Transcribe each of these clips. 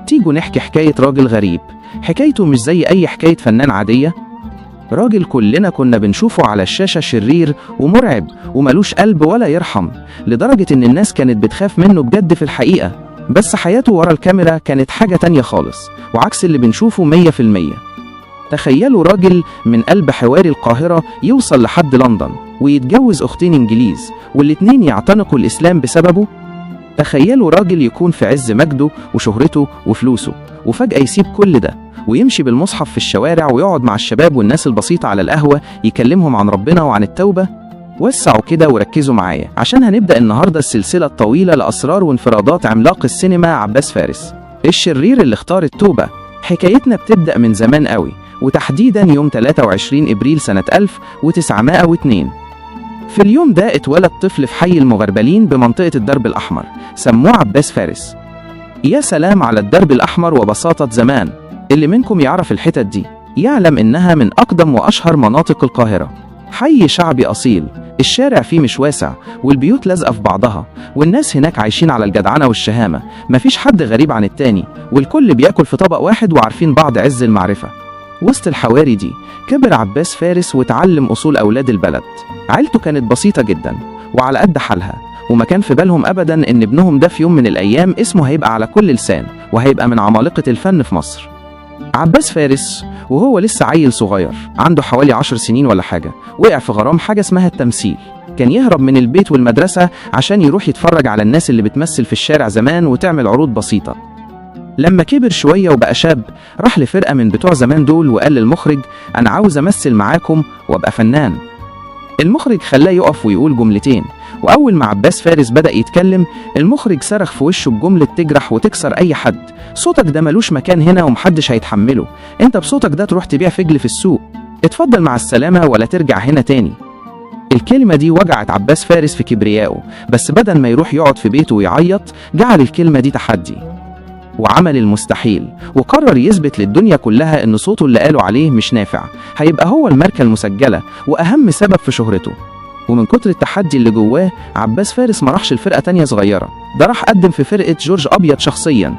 تيجوا نحكي حكاية راجل غريب، حكايته مش زي أي حكاية فنان عادية. راجل كلنا كنا بنشوفه على الشاشة شرير ومرعب وملوش قلب ولا يرحم، لدرجة إن الناس كانت بتخاف منه بجد في الحقيقة. بس حياته ورا الكاميرا كانت حاجة تانية خالص، وعكس اللي بنشوفه 100%. تخيلوا راجل من قلب حواري القاهرة يوصل لحد لندن ويتجوز أختين إنجليز والاتنين يعتنقوا الإسلام بسببه. تخيلوا راجل يكون في عز مجده وشهرته وفلوسه، وفجأة يسيب كل ده ويمشي بالمصحف في الشوارع ويقعد مع الشباب والناس البسيطة على القهوة يكلمهم عن ربنا وعن التوبة. وسعوا كده وركزوا معايا عشان هنبدأ النهاردة السلسلة الطويلة لأسرار وانفرادات عملاق السينما عباس فارس، الشرير اللي اختار التوبة. حكايتنا بتبدأ من زمان قوي، وتحديدا يوم 23 إبريل سنة 1902. في اليوم ده اتولد طفل في حي المغربلين بمنطقة الدرب الأحمر، سموه عباس فارس. يا سلام على الدرب الأحمر وبساطة زمان! اللي منكم يعرف الحتت دي يعلم إنها من أقدم وأشهر مناطق القاهرة. حي شعبي أصيل، الشارع فيه مش واسع والبيوت لازقة في بعضها، والناس هناك عايشين على الجدعنة والشهامة، مفيش حد غريب عن التاني، والكل بياكل في طبق واحد وعارفين بعض عز المعرفة. وسط الحواري دي كبر عباس فارس وتعلم أصول أولاد البلد. عيلته كانت بسيطة جدا وعلى قد حالها، وما كان في بالهم أبدا إن ابنهم ده في يوم من الأيام اسمه هيبقى على كل لسان وهيبقى من عمالقة الفن في مصر. عباس فارس وهو لسه عيل صغير عنده حوالي 10 سنين ولا حاجة، وقع في غرام حاجة اسمها التمثيل. كان يهرب من البيت والمدرسة عشان يروح يتفرج على الناس اللي بتمثل في الشارع زمان وتعمل عروض بسيطة. لما كبر شوية وبقى شاب راح لفرقة من بتوع زمان دول وقال للمخرج: أنا عاوز أمثل معاكم وأبقى فنان. المخرج خلاه يقف ويقول جملتين، وأول ما عباس فارس بدأ يتكلم المخرج صرخ في وشه بجملة تجرح وتكسر أي حد: صوتك ده ملوش مكان هنا ومحدش هيتحمله، أنت بصوتك ده تروح تبيع فجل في السوق، اتفضل مع السلامة ولا ترجع هنا تاني. الكلمة دي وجعت عباس فارس في كبريائه، بس بدل ما يروح يقعد في بيته ويعيط جعل الكلمة دي تحدي وعمل المستحيل، وقرر يثبت للدنيا كلها إن صوته اللي قالوا عليه مش نافع هيبقى هو الماركة المسجلة وأهم سبب في شهرته. ومن كتر التحدي اللي جواه عباس فارس ما راحش لفرقة تانية صغيرة، ده راح قدم في فرقة جورج أبيض شخصيا.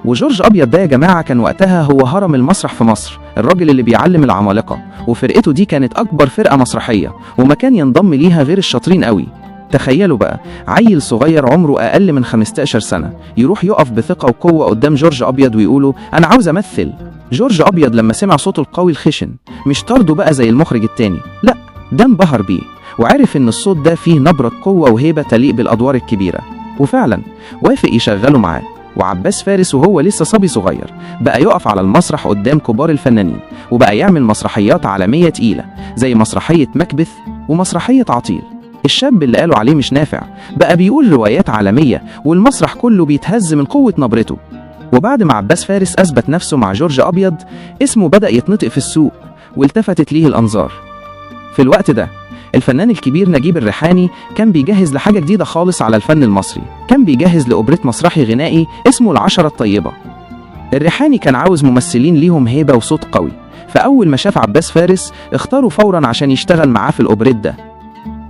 وجورج أبيض ده يا جماعة كان وقتها هو هرم المسرح في مصر، الراجل اللي بيعلم العمالقة، وفرقته دي كانت أكبر فرقة مسرحية وما كان ينضم ليها غير الشاطرين قوي. تخيلوا بقى عيل صغير عمره أقل من 15 سنة يروح يقف بثقة وقوة قدام جورج أبيض ويقوله أنا عاوز أمثل. جورج أبيض لما سمع صوته القوي الخشن مش طرده بقى زي المخرج التاني، لا ده انبهر بيه وعرف إن الصوت ده فيه نبرة قوة وهيبة تليق بالأدوار الكبيرة، وفعلا وافق يشغله معاه. وعباس فارس وهو لسه صبي صغير بقى يقف على المسرح قدام كبار الفنانين، وبقى يعمل مسرحيات عالمية تقيلة زي مسرحية مكبث ومسرحية عطيل. الشاب اللي قالوا عليه مش نافع بقى بيقول روايات عالمية والمسرح كله بيتهز من قوة نبرته. وبعد ما عباس فارس أثبت نفسه مع جورج أبيض اسمه بدأ يتنطق في السوق والتفتت ليه الأنظار. في الوقت ده الفنان الكبير نجيب الريحاني كان بيجهز لحاجة جديدة خالص على الفن المصري، كان بيجهز لأوبريت مسرحي غنائي اسمه العشرة الطيبة. الريحاني كان عاوز ممثلين ليهم هيبة وصوت قوي، فأول ما شاف عباس فارس اختاره فورا عشان يشتغل معاه في الأوبريت ده.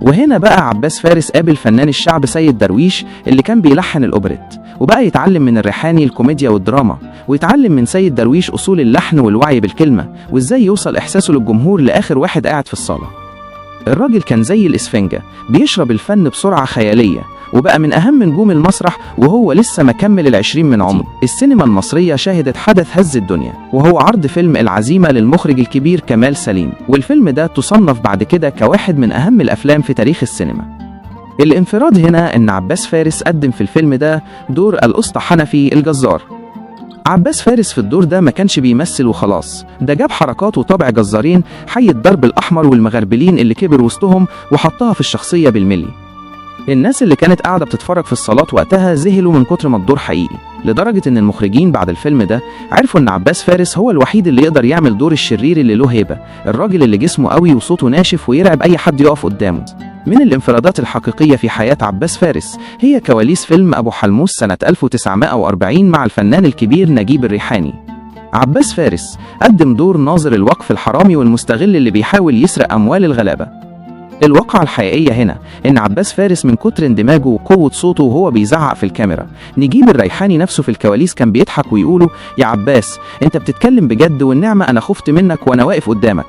وهنا بقى عباس فارس قابل فنان الشعب سيد درويش اللي كان بيلحن الأوبريت، وبقى يتعلم من الريحاني الكوميديا والدراما، ويتعلم من سيد درويش أصول اللحن والوعي بالكلمة وإزاي يوصل إحساسه للجمهور لآخر واحد قاعد في الصالة. الراجل كان زي الإسفنجة بيشرب الفن بسرعة خيالية، وبقى من أهم نجوم المسرح وهو لسه ما كمل 20 من عمره. السينما المصرية شهدت حدث هز الدنيا، وهو عرض فيلم العزيمة للمخرج الكبير كمال سليم، والفيلم ده تصنف بعد كده كواحد من أهم الأفلام في تاريخ السينما. الانفراد هنا إن عباس فارس قدم في الفيلم ده دور الأسطى حنفي الجزار. عباس فارس في الدور ده ما كانش بيمثل وخلاص، ده جاب حركات وطبع جزارين حي الدرب الأحمر والمغربلين اللي كبر وسطهم وحطها في الشخصية بالملي. الناس اللي كانت قاعدة بتتفرج في الصالات وقتها ذهلوا من كتر ما الدور حقيقي، لدرجة إن المخرجين بعد الفيلم ده عرفوا إن عباس فارس هو الوحيد اللي يقدر يعمل دور الشرير اللي له هيبة، الراجل اللي جسمه قوي وصوته ناشف ويرعب أي حد يقف قدامه. من الانفرادات الحقيقية في حياة عباس فارس هي كواليس فيلم أبو حلموس سنة 1940 مع الفنان الكبير نجيب الريحاني. عباس فارس قدم دور ناظر الوقف الحرامي والمستغل اللي بيحاول يسرق أموال الغلابة. الواقعة الحقيقية هنا إن عباس فارس من كتر اندماجه وقوة صوته وهو بيزعق في الكاميرا، نجيب الريحاني نفسه في الكواليس كان بيضحك ويقوله: يا عباس أنت بتتكلم بجد، والنعمة أنا خفت منك وأنا واقف قدامك.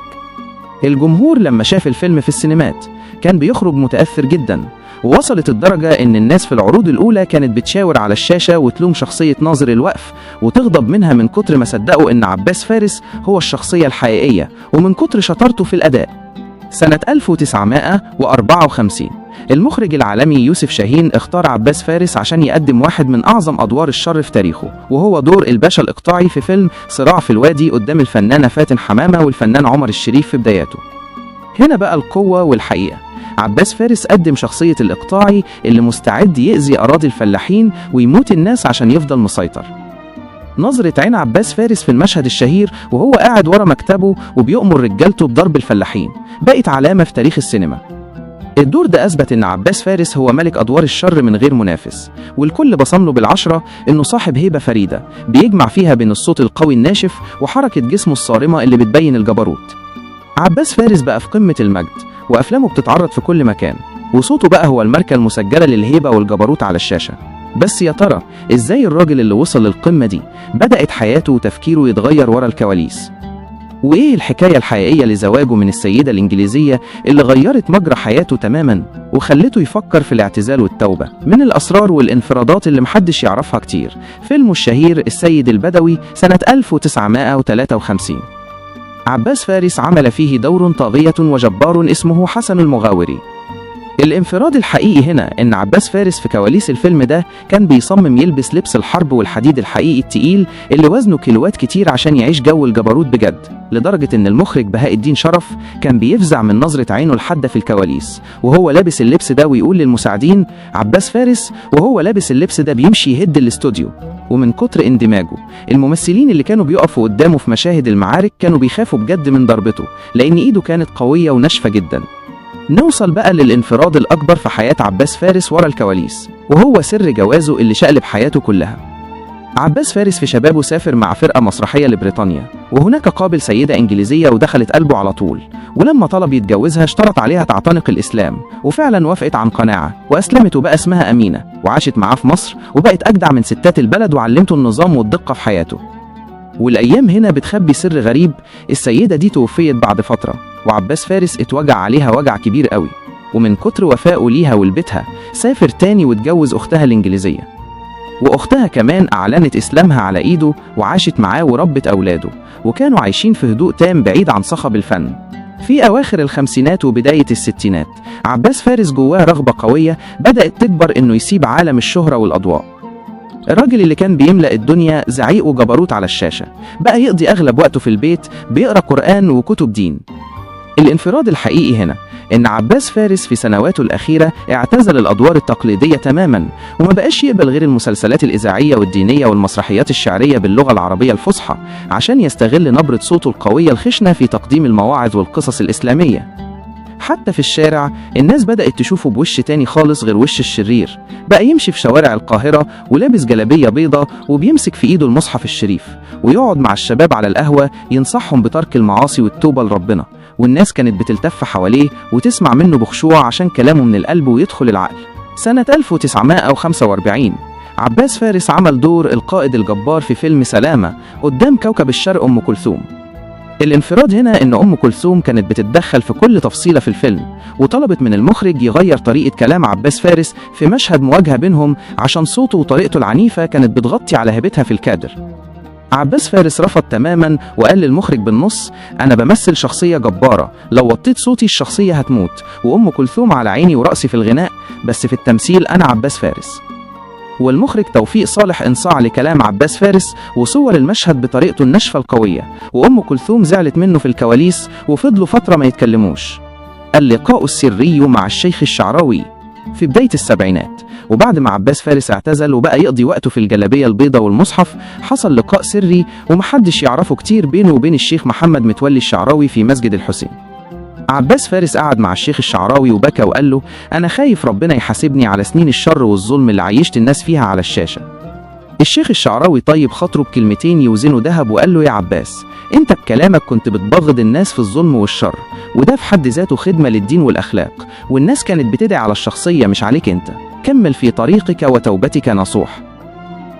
الجمهور لما شاف الفيلم في السينمات كان بيخرج متأثر جدا، ووصلت الدرجة إن الناس في العروض الأولى كانت بتشاور على الشاشة وتلوم شخصية ناظر الوقف وتغضب منها من كتر ما صدقوا إن عباس فارس هو الشخصية الحقيقية ومن كتر شطارته في الأداء. سنة 1954 المخرج العالمي يوسف شاهين اختار عباس فارس عشان يقدم واحد من أعظم أدوار الشر في تاريخه، وهو دور الباشا الإقطاعي في فيلم صراع في الوادي قدام الفنانة فاتن حمامة والفنان عمر الشريف في بداياته. هنا بقى القوة والحقيقة، عباس فارس قدم شخصية الإقطاعي اللي مستعد يأذي أراضي الفلاحين ويموت الناس عشان يفضل مسيطر. نظرة عين عباس فارس في المشهد الشهير وهو قاعد ورا مكتبه وبيؤمر رجالته بضرب الفلاحين بقت علامة في تاريخ السينما. الدور ده أثبت إن عباس فارس هو ملك أدوار الشر من غير منافس، والكل بصمله بالعشرة إنه صاحب هيبة فريدة بيجمع فيها بين الصوت القوي الناشف وحركة جسمه الصارمة اللي بتبين الجبروت. عباس فارس بقى في قمة المجد، وأفلامه بتتعرض في كل مكان، وصوته بقى هو الماركة المسجلة للهيبة والجبروت على الشاشة. بس يا ترى إزاي الراجل اللي وصل للقمة دي بدأت حياته وتفكيره يتغير ورا الكواليس؟ وإيه الحكاية الحقيقية لزواجه من السيدة الإنجليزية اللي غيرت مجرى حياته تماما وخلته يفكر في الاعتزال والتوبة؟ من الأسرار والانفرادات اللي محدش يعرفها كتير، فيلمه الشهير السيد البدوي سنة 1953. عباس فارس عمل فيه دور طاغية وجبار اسمه حسن المغاوري. الانفراد الحقيقي هنا إن عباس فارس في كواليس الفيلم ده كان بيصمم يلبس لبس الحرب والحديد الحقيقي التقيل اللي وزنه كيلوات كتير عشان يعيش جو الجبروت بجد، لدرجة إن المخرج بهاء الدين شرف كان بيفزع من نظرة عينه الحادة في الكواليس وهو لابس اللبس ده، ويقول للمساعدين: عباس فارس وهو لابس اللبس ده بيمشي يهد الاستوديو. ومن كتر اندماجه الممثلين اللي كانوا بيقفوا قدامه في مشاهد المعارك كانوا بيخافوا بجد من ضربته، لأن إيده كانت قوية وناشفة جدا. نوصل بقى للانفراد الأكبر في حياة عباس فارس ورا الكواليس، وهو سر جوازه اللي شقلب حياته كلها. عباس فارس في شبابه سافر مع فرقة مسرحية لبريطانيا، وهناك قابل سيدة إنجليزية ودخلت قلبه على طول، ولما طلب يتجوزها اشترط عليها تعتنق الإسلام، وفعلا وافقت عن قناعة وأسلمت وبقى اسمها أمينة، وعاشت معاه في مصر وبقت أجدع من ستات البلد وعلمته النظام والدقة في حياته. والأيام هنا بتخبي سر غريب، السيدة دي توفيت بعد فترة، وعباس فارس اتوجع عليها وجع كبير قوي، ومن كتر وفائه ليها ولبيتها سافر تاني واتجوز أختها الإنجليزية، وأختها كمان أعلنت إسلامها على إيده وعاشت معاه وربت أولاده، وكانوا عايشين في هدوء تام بعيد عن صخب الفن. في أواخر الخمسينات وبداية الستينات عباس فارس جواه رغبة قوية بدأت تكبر إنه يسيب عالم الشهرة والأضواء. الراجل اللي كان بيملأ الدنيا زعيق وجبروت على الشاشة بقى يقضي أغلب وقته في البيت بيقرأ قرآن وكتب دين. الانفراد الحقيقي هنا إن عباس فارس في سنواته الأخيرة اعتزل الأدوار التقليدية تماما، وما بقاش يقبل غير المسلسلات الإذاعية والدينية والمسرحيات الشعرية باللغة العربية الفصحى عشان يستغل نبرة صوته القوية الخشنة في تقديم المواعظ والقصص الإسلامية. حتى في الشارع الناس بدأت تشوفه بوش تاني خالص غير وش الشرير، بقى يمشي في شوارع القاهرة ولابس جلابية بيضة وبيمسك في إيده المصحف الشريف، ويقعد مع الشباب على القهوة ينصحهم بترك المعاصي والتوبة لربنا، والناس كانت بتلتف حواليه وتسمع منه بخشوع عشان كلامه من القلب ويدخل العقل. سنة 1945 عباس فارس عمل دور القائد الجبار في فيلم سلامة قدام كوكب الشرق أم كلثوم. الانفراد هنا إن أم كلثوم كانت بتتدخل في كل تفصيلة في الفيلم، وطلبت من المخرج يغير طريقة كلام عباس فارس في مشهد مواجهة بينهم عشان صوته وطريقته العنيفة كانت بتغطي على هيبتها في الكادر. عباس فارس رفض تماما وقال للمخرج بالنص: أنا بمثل شخصية جبارة، لو وطيت صوتي الشخصية هتموت، وأم كلثوم على عيني ورأسي في الغناء، بس في التمثيل أنا عباس فارس. والمخرج توفيق صالح انصاع لكلام عباس فارس وصور المشهد بطريقته الناشفة القوية، وأم كلثوم زعلت منه في الكواليس وفضلوا فترة ما يتكلموش. اللقاء السري مع الشيخ الشعراوي في بداية السبعينات، وبعد ما عباس فارس اعتزل وبقى يقضي وقته في الجلابية البيضة والمصحف، حصل لقاء سري ومحدش يعرفه كتير بينه وبين الشيخ محمد متولي الشعراوي في مسجد الحسين. عباس فارس قعد مع الشيخ الشعراوي وبكى وقال له: أنا خايف ربنا يحاسبني على سنين الشر والظلم اللي عيشت الناس فيها على الشاشة. الشيخ الشعراوي طيب خاطره بكلمتين يوزنوا ذهب وقال له: يا عباس، انت بكلامك كنت بتبغض الناس في الظلم والشر، وده في حد ذاته خدمة للدين والأخلاق، والناس كانت بتدعي على الشخصية مش عليك انت. كمل في طريقك وتوبتك نصوح.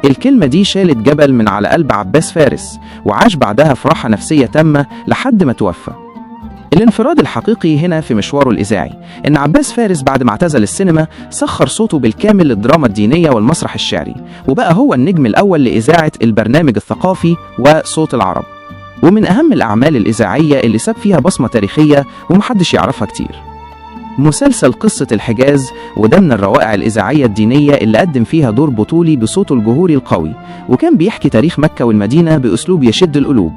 الكلمة دي شالت جبل من على قلب عباس فارس، وعاش بعدها في راحة نفسية تامة لحد ما توفى. الانفراد الحقيقي هنا في مشواره الإذاعي إن عباس فارس بعد ما اعتزل السينما سخر صوته بالكامل للدراما الدينية والمسرح الشعري، وبقى هو النجم الأول لإذاعة البرنامج الثقافي وصوت العرب. ومن أهم الأعمال الإذاعية اللي ساب فيها بصمة تاريخية ومحدش يعرفها كتير مسلسل قصة الحجاز، وده من الروائع الإذاعية الدينية اللي قدم فيها دور بطولي بصوته الجهوري القوي، وكان بيحكي تاريخ مكة والمدينة بأسلوب يشد القلوب.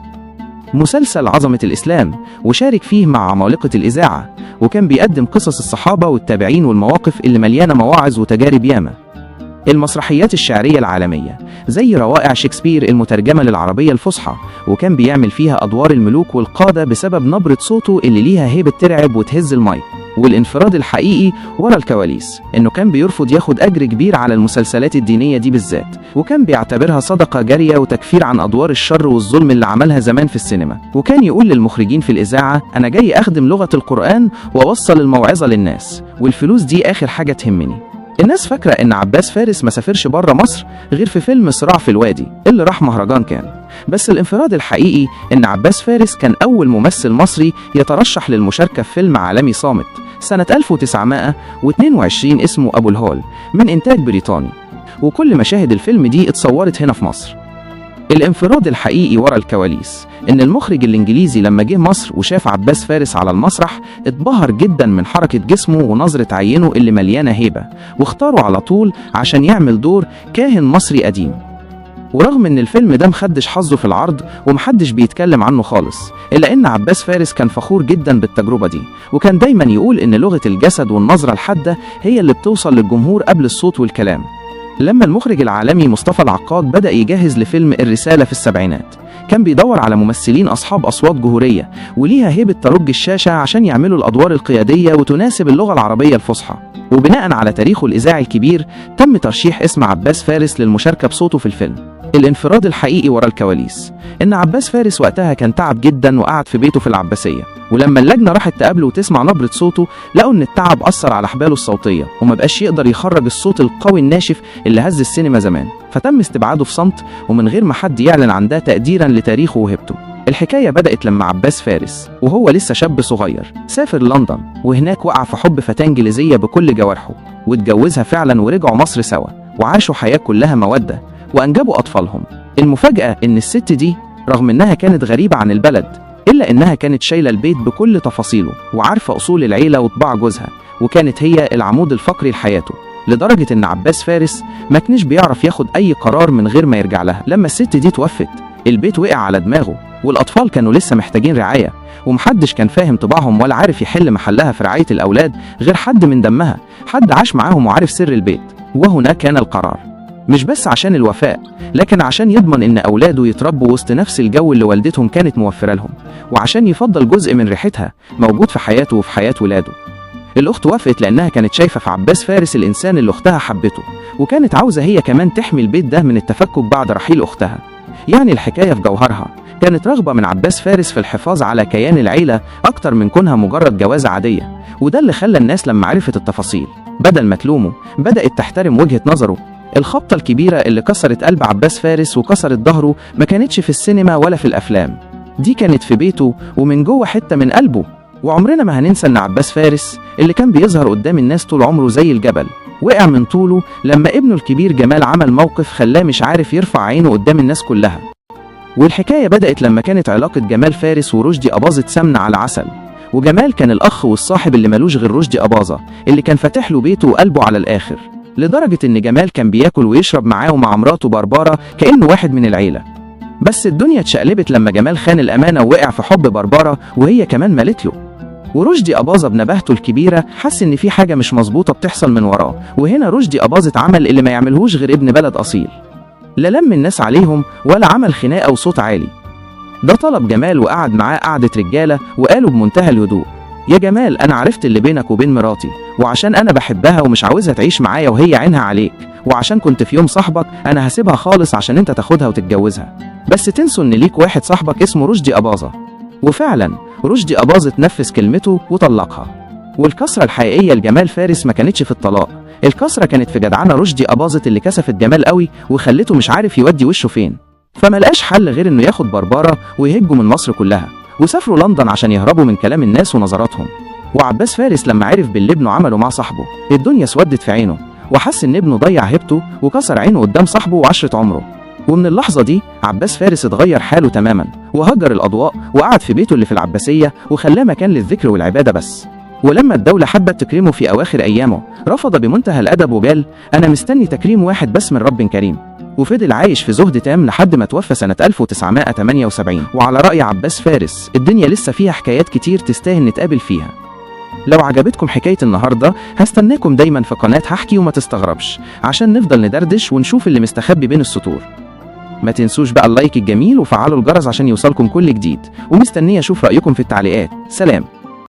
مسلسل عظمة الإسلام، وشارك فيه مع عمالقة الإذاعة، وكان بيقدم قصص الصحابة والتابعين والمواقف اللي مليانة مواعظ وتجارب ياما. المسرحيات الشعرية العالمية زي روائع شكسبير المترجمة للعربية الفصحى، وكان بيعمل فيها أدوار الملوك والقادة بسبب نبرة صوته اللي ليها هيبة ترعب وتهز المايك. والانفراد الحقيقي ورا الكواليس إنه كان بيرفض ياخد أجر كبير على المسلسلات الدينية دي بالذات، وكان بيعتبرها صدقة جارية وتكفير عن أدوار الشر والظلم اللي عملها زمان في السينما. وكان يقول للمخرجين في الإذاعة: أنا جاي أخدم لغة القرآن وأوصل الموعظة للناس، والفلوس دي آخر حاجة تهمني. الناس فاكرة إن عباس فارس ما سافرش بره مصر غير في فيلم صراع في الوادي اللي راح مهرجان كان، بس الانفراد الحقيقي إن عباس فارس كان أول ممثل مصري يترشح للمشاركة في فيلم عالمي صامت سنة 1922 اسمه أبو الهول من إنتاج بريطاني، وكل مشاهد الفيلم دي اتصورت هنا في مصر. الانفراد الحقيقي ورا الكواليس إن المخرج الإنجليزي لما جه مصر وشاف عباس فارس على المسرح اتبهر جدا من حركة جسمه ونظرة عينه اللي مليانة هيبة، واختاره على طول عشان يعمل دور كاهن مصري قديم. ورغم إن الفيلم ده مخدش حظه في العرض ومحدش بيتكلم عنه خالص، إلا إن عباس فارس كان فخور جدا بالتجربة دي، وكان دايما يقول إن لغة الجسد والنظرة الحادة هي اللي بتوصل للجمهور قبل الصوت والكلام. لما المخرج العالمي مصطفى العقاد بدأ يجهز لفيلم الرسالة في السبعينات، كان بيدور على ممثلين أصحاب أصوات جهورية وليها هيبة ترج الشاشة عشان يعملوا الأدوار القيادية وتناسب اللغة العربية الفصحى. وبناء على تاريخه الإذاعي الكبير تم ترشيح اسم عباس فارس للمشاركة بصوته في الفيلم. الانفراد الحقيقي ورا الكواليس إن عباس فارس وقتها كان تعب جدا وقعد في بيته في العباسية، ولما اللجنة راحت تقابله وتسمع نبرة صوته لقوا إن التعب أثر على حباله الصوتية وما بقاش يقدر يخرج الصوت القوي الناشف اللي هز السينما زمان، فتم استبعاده في صمت ومن غير ما حد يعلن عن ده تقديرا لتاريخه وهيبته. الحكاية بدأت لما عباس فارس وهو لسه شاب صغير سافر لندن، وهناك وقع في حب فتاة إنجليزية بكل جوارحه واتجوزها فعلا، ورجعوا مصر سوا وعاشوا حياة كلها مودة وأنجبوا أطفالهم. المفاجأة إن الست دي رغم إنها كانت غريبة عن البلد إلا إنها كانت شايلة البيت بكل تفاصيله وعارفة أصول العيلة وطباع جوزها، وكانت هي العمود الفقري لحياته، لدرجة إن عباس فارس ما كانش بيعرف ياخد أي قرار من غير ما يرجع لها. لما الست دي توفت البيت وقع على دماغه، والأطفال كانوا لسه محتاجين رعاية، ومحدش كان فاهم طباعهم ولا عارف يحل محلها في رعاية الأولاد غير حد من دمها، حد عاش معاهم وعارف سر البيت. وهنا كان القرار، مش بس عشان الوفاء، لكن عشان يضمن إن أولاده يتربوا وسط نفس الجو اللي والدتهم كانت موفرة لهم، وعشان يفضل جزء من ريحتها موجود في حياته وفي حياة ولاده. الأخت وافقت لأنها كانت شايفة في عباس فارس الإنسان اللي أختها حبته، وكانت عاوزة هي كمان تحمي البيت ده من التفكك بعد رحيل أختها. يعني الحكاية في جوهرها كانت رغبة من عباس فارس في الحفاظ على كيان العيلة أكتر من كونها مجرد جوازة عادية، وده اللي خلى الناس لما عرفت التفاصيل بدل ما تلومه بدأت تحترم وجهة نظره. الخبطة الكبيرة اللي كسرت قلب عباس فارس وكسرت ظهره ما كانتش في السينما ولا في الأفلام، دي كانت في بيته ومن جوه حتة من قلبه. وعمرنا ما هننسى إن عباس فارس اللي كان بيظهر قدام الناس طول عمره زي الجبل وقع من طوله لما ابنه الكبير جمال عمل موقف خلاه مش عارف يرفع عينه قدام الناس كلها. والحكاية بدأت لما كانت علاقة جمال فارس ورشدي أباظة سمنة على عسل، وجمال كان الأخ والصاحب اللي ملوش غير رشدي أباظة اللي كان فاتح له بيته وقلبه على الآخر، لدرجة إن جمال كان بياكل ويشرب معاه ومع مراته بربارة كأنه واحد من العيلة. بس الدنيا اتشقلبت لما جمال خان الأمانة ووقع في حب بربارة وهي كمان مالت له. ورشدي أباظة بنباهته الكبيرة حس إن في حاجة مش مظبوطة بتحصل من وراه، وهنا رشدي أباظة عمل اللي ما يعملهوش غير ابن بلد أصيل، لا لم الناس عليهم ولا عمل خناقة وصوت عالي. ده طلب جمال وقعد معاه قعدة رجالة وقالوا بمنتهى الهدوء: يا جمال أنا عرفت اللي بينك وبين مراتي، وعشان أنا بحبها ومش عاوزها تعيش معايا وهي عينها عليك، وعشان كنت في يوم صاحبك أنا هسيبها خالص عشان أنت تاخدها وتتجوزها، بس تنسوا إن ليك واحد صاحبك اسمه رشدي أباظة. وفعلا رشدي أباظة نفذ كلمته وطلقها. والكسرة الحقيقية لجمال فارس ما كانتش في الطلاق، الكسرة كانت في جدعنة رشدي أباظة اللي كسفت جمال قوي وخلته مش عارف يودي وشه فين. فما لقاش حل غير إنه ياخد بربرة ويهجوا من مصر كلها، وسافروا لندن عشان يهربوا من كلام الناس ونظراتهم. وعباس فارس لما عرف باللي ابنه عمله مع صاحبه، الدنيا اسودت في عينه، وحس إن ابنه ضيع هيبته وكسر عينه قدام صاحبه وعشرة عمره. ومن اللحظة دي عباس فارس اتغير حاله تماما، وهجر الأضواء وقعد في بيته اللي في العباسية وخلاه مكان للذكر والعبادة بس. ولما الدولة حبت تكرمه في أواخر أيامه، رفض بمنتهى الأدب وقال أنا مستني تكريم واحد بس من رب كريم. وفضل عايش في زهد تام لحد ما توفى سنة 1978. وعلى رأي عباس فارس، الدنيا لسه فيها حكايات كتير تستاهل نتقابل فيها. لو عجبتكم حكاية النهاردة هستناكم دايما في قناة هحكي وما تستغربش، عشان نفضل ندردش ونشوف اللي مستخبي بين السطور. ما تنسوش بقى اللايك الجميل وفعلوا الجرس عشان يوصلكم كل جديد، ومستنية أشوف رأيكم في التعليقات. سلام.